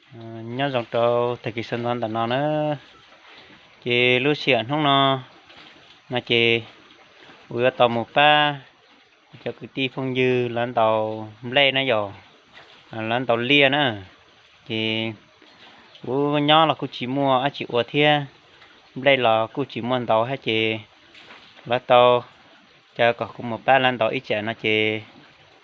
Nyob zoo rau tag kis sawv ntxov ntawm no na, ces lub sij hawm hnub no, no ces kuv yuav tau mus pab cov kwv tij phooj ywg lawv ntaus nplej na yom, lawv ntaus liaj na. Ces kuv nyob los kuj tsis muaj dab tsi ua thiab, nplej los kuj tsis muaj ntaus thiab ces lawv tau caw kom kuv mus pab lawv ntaus ib tsam no ces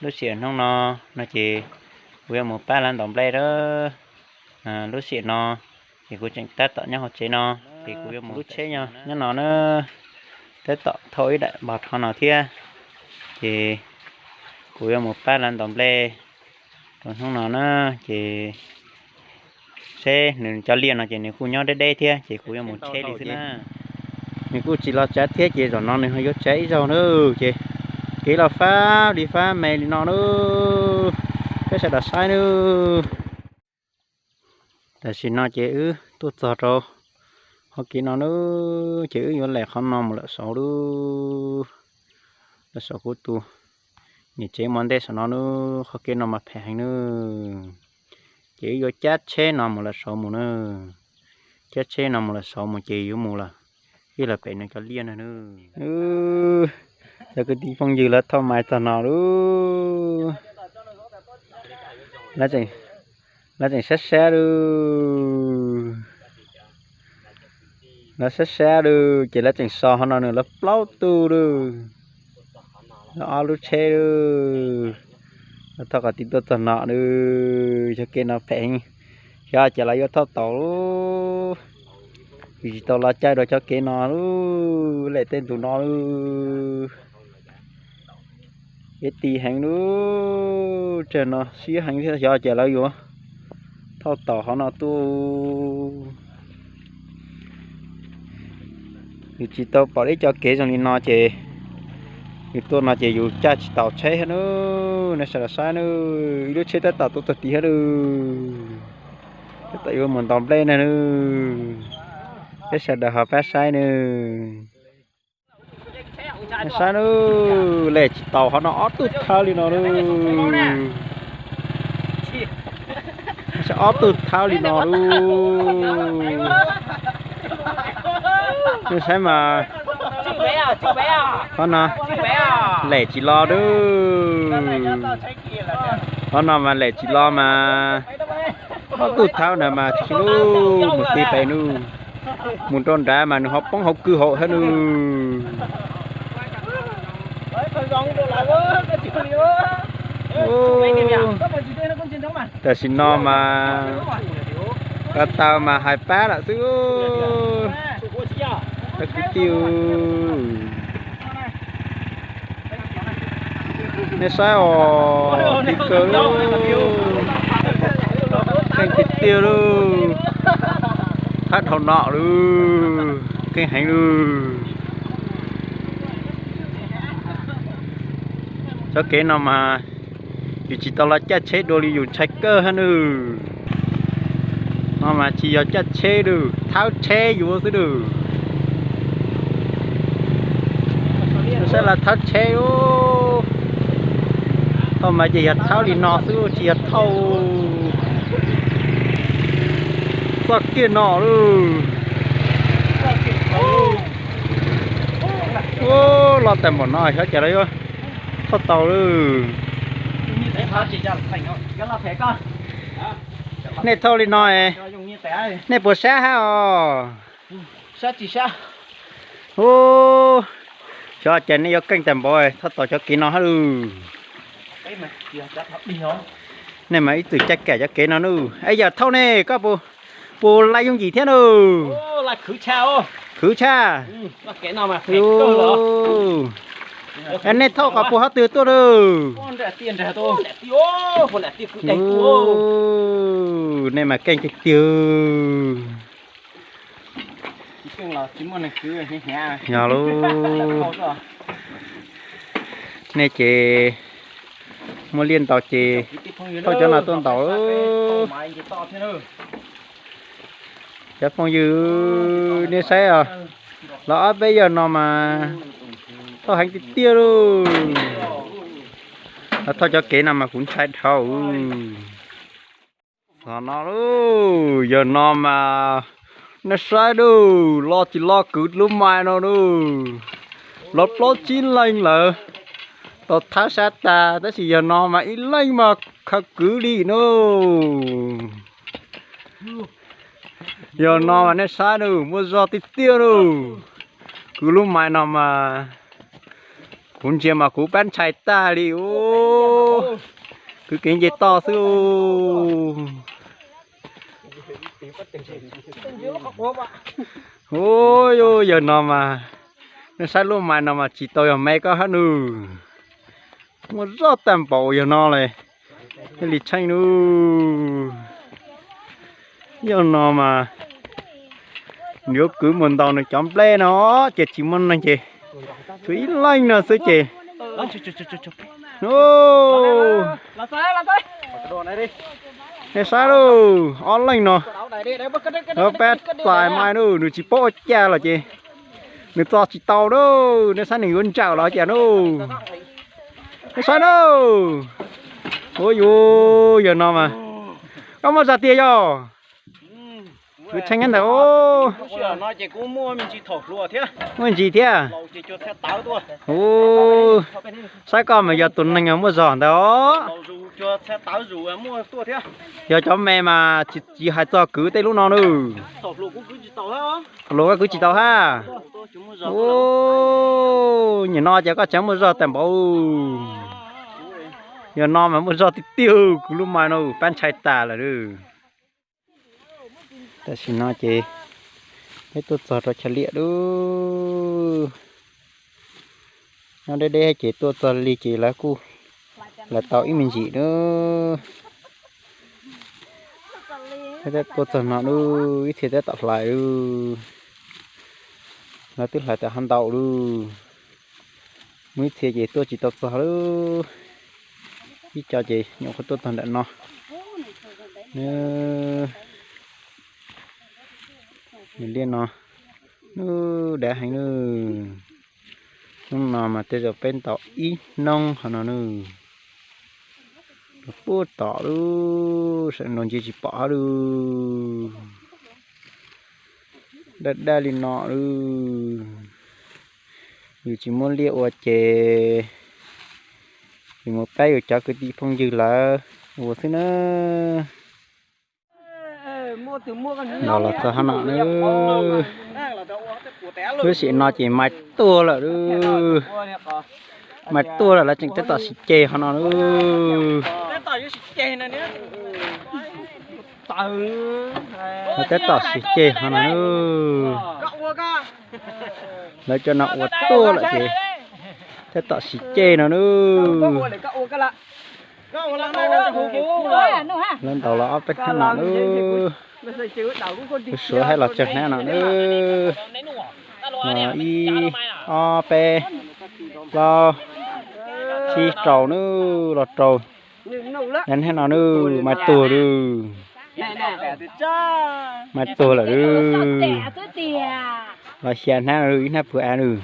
lub sij hawm hnub no, no ces kuv yuav mus pab lawv ntaus nplej a. Lub sij hawm no ces kuv tseem tab tom nyob hauv tsev no, ces kuv yuav mus lub tsheb nyob no na, tab tom thauj ib daim npog rho no thiab, ces kuv yuav mus pab lawv ntaus nplej rau hnub no na. Ces seb nws cov liaj no ces nws kuj nyob deb deb thiab ces kuv yuav mus tsheb li xwb na. Nws kuj tsis los tsav thiab ces zaum no nws ho yuav tsav ib zaug na. Ces kev los fab li fab me li no na, peb sawv daws saib na. Tam sim no ces wb tuaj txog rau qhov kev no na, ces wb yuav lem qhov no mus lawm saud lub, lawm saum kuv tus niam tsev mos ntej saum no na. Qhov kev no mas phem heev na, ces wb yuav cab tsheb no mus lawm saud mus na. Cab tsheb no mus lawm saud mus ces yuav mus lawm, ib lawm pem nws cov liaj na. Cov kwv tij phooj ywg lawv thauj mais txog no lub, lawv tseem sab sab lub, lawv sab sab lub ces lawv tseem so qhov no nws lawv plaub tug lub, lawv ob lub tsheb lub. Lawv thauj qhov tid tuaj txog no lub, cov kev no phem heev, xyov cas lawv yuav thauj taus lub, vim tsis tau los caij dua cov kev no lub, lem tej ntus no lub. Kev ti heev lub, tsag no siab heev thiab, xyov cas lawv yuav thauj taus qhov no tuaj. Yus tsis tau pom ib co kev zoo li no ces yus tuaj no ces yus caij tsis taus tsheb thiab nab. Nej sawv daws saib nab, ib lub tsheb tab tom tuaj txog tid thiab nab. Tab tom yuav mus ntaus nplej nab, peb sawv daws ho pab saib nab. Saib nab, lem tsis taus qhov no ob tug thawb li no nab. Saib ob tug thawb li no lub. Nej saib mas, qhov no lem tsis los nab. Qhov no mas lem tsis los mas, ob tug thawb ntawd mas tsis lub mus ti pem nab, mus rau nrad mas nws ho poob hauv kwj hauv thiab nab. Tam sim no mas ko taw mas hais pab lawm xwb. Cov kwv tij, nej saib os, keej kawg, keej tiag tiag lauj. Thawb dhau no lauj, keej heev lauj. Cov kev no mas yus tsis tau los caij tsheb dua li yus ntshai kawg thiab nab. No mas tsis yog caij tsheb lauj, thawb tsheb yuav xwb lauj. Saib lawv thawb tsheb, thauj mas ces yog thawb li no xwb tsis yog thauj txoj kiag no lauj. Los tag npaum no xyov cas lawv yuav thauj tau lauj. Nej thauj li no, nej puas sab hab os? Ub, xyov cas nej yuav keej tag npaum thauj tau cov kev no hab lauj. Nej mas ib txwm caij kam cov kev no nab. Es yawm thauj ne, koj puas, puas laj yooj yim thiab nab? Khwv tshaj. Nej thauj kom puas qhov twg tuaj lauj? Nej mas keej tiag tiag. Yog lauj. Nej ces muaj liaj ntaus ces thauj cov no tuaj ntaus. Cov phooj ywg, nej saib os, los ob peb yawg no mas thauj heev tiag tiag lauj. Los thauj cov kev no mas kuv ntshai dhau. Los no lauj, yawg no mas nej saib lauj, los tsis los kwv lub mais no lauj. Los plaub tsib leeg lawm, tau thab sab tas tab sis yawg no mas ib leeg mas khaws kwv li no. Yawg no mas nej saib lauj, muaj zog tiag tiag lauj. Kwv lub mais no mas kuv ntsia mas kuv pab ntshai tag li. Kwv kev nce toj xwb. Ub, yawg no mas, nej saib lub mais no mas tsis tau yog me koj hab nws. Muaj zog tag npaum yawg no li, thiaj li tsheej nws. Yawg no mas nws yuav kwv mus ntaus nws cov nplej no ces tsis muaj neeg ces tshuav ib leeg no xwb ces. Nej saib lauj, ob leeg no, pab txais mais lauj, nws tsis paub ua cas los ces nws txo tsis tau lauj, nej saib nws yuav ntsawm los cas lauj. Nej saib lauj. Ua yuav yawg no mas, koj muaj zog tiag yog? Kuv tsheej ntawd. Muaj ntsis thiab. Ub, saib koj mas yog tus neeg muaj zog ntawd os. Yog cov me mas tsis hais txog kwv tej lub no nws. Luag koj kwv tsis tau hab. Ub, nim no ces koj tseem muaj zog tag npaum. Yawg no mas muaj zog tiag tiag, kwv lub mais no pab ntshai tas lawm. Tam sim no ces peb tuaj txog rau chav liam lub, nyob deb deb ces tuaj txog li ces lawv kuj hlais tau ib me ntsis lub. Peb tuaj txog no lub, ib txhia tab tom hlais lub. Lawv twb hlais tau hab ntau lub. Muaj ib txhia ces tuaj tsis tau txog lub. Ib co ces nyuam qhuav tuaj txog nram no. Nws liaj no, nws dav heev nws. Hnub no mas tej zaum peb ntaus ib hnub qhov no nws. Puag tom lub sawv nraud ntsia tsis pom hab lub. Daj daj li no lub. Yus tsis muab liaj ua ces yus mus pab yus cov kwv tij phooj ywg lawv ua xwb na. Los los txog hab no nws. Lub sij no ces mais tuag lawm lub. Mais tuag lawm lawv tseem tab tom siv ceg qhov no lub. Lawv tab tom siv ceg qhov no lub. Lawv cov no ua tuaj lawm ces tab tom siv ceg no lub. Lawv ntaus los ob peb hnab no lub. Kuv suav hab los tsawg hnab no lub. Ib, ob, peb, plaub, tsib, rau nub, los rau. Hnab no nub mais tuag lub. Mais tuag lawm lub. Los xya hnab no lub, ib hnab puag av lub.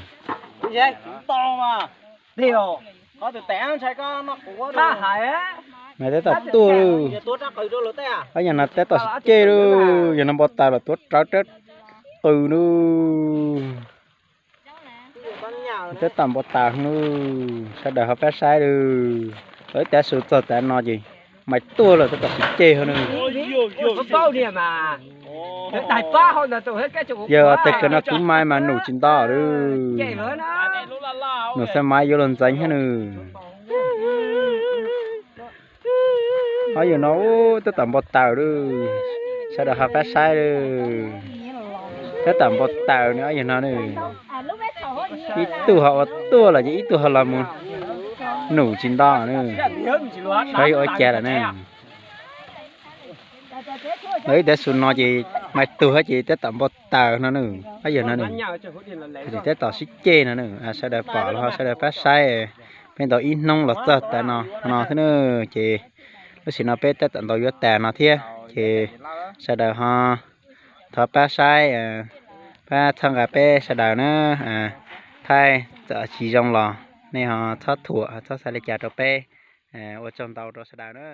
Mas tab tom tuaj lub. Ob yog no tab tom siv ceg lub, yog no npau taws los tuav rawv rawv qws lub. Tab tom npau taws lub, sawv daws ho pab saib lub. Tau ib tav su txog tav no ces mais tuag lawm tab tom siv ceg ho nub. Yog tag kawg no kwv mais mas num tsis nto lub. Num xab mais yuav luag ntxeev hab nws. Ob yog no ub tab tom npau taws lub, sawv daws ho pab saib lub. Tab tom npau taws nws ob yog no nws. Ib tug ho ua tuaj lawm ces ib tug ho los mus num tsis nto nws. Xyov yuav ua cas lawm ne. Ib tav su no ces mais tuag ces tab tom npau taws no nws, ob yog no nws. Tab tom sib ceg no nws, sawv daws pom los ho sawv daws pab saib. Peb ntaus ib hnub los txog tav no no xwb nws ces lub sij no peb tab tom ntaus yuav tas no thiab ces sawv daws ho thov pab saib, pab txhawb nqa peb sawv daws na. Thaij txawm tsis zoo los nej ho txhob thuam txhob xav li cas rau peb. Ua tsaug ntau rau sawv daws na.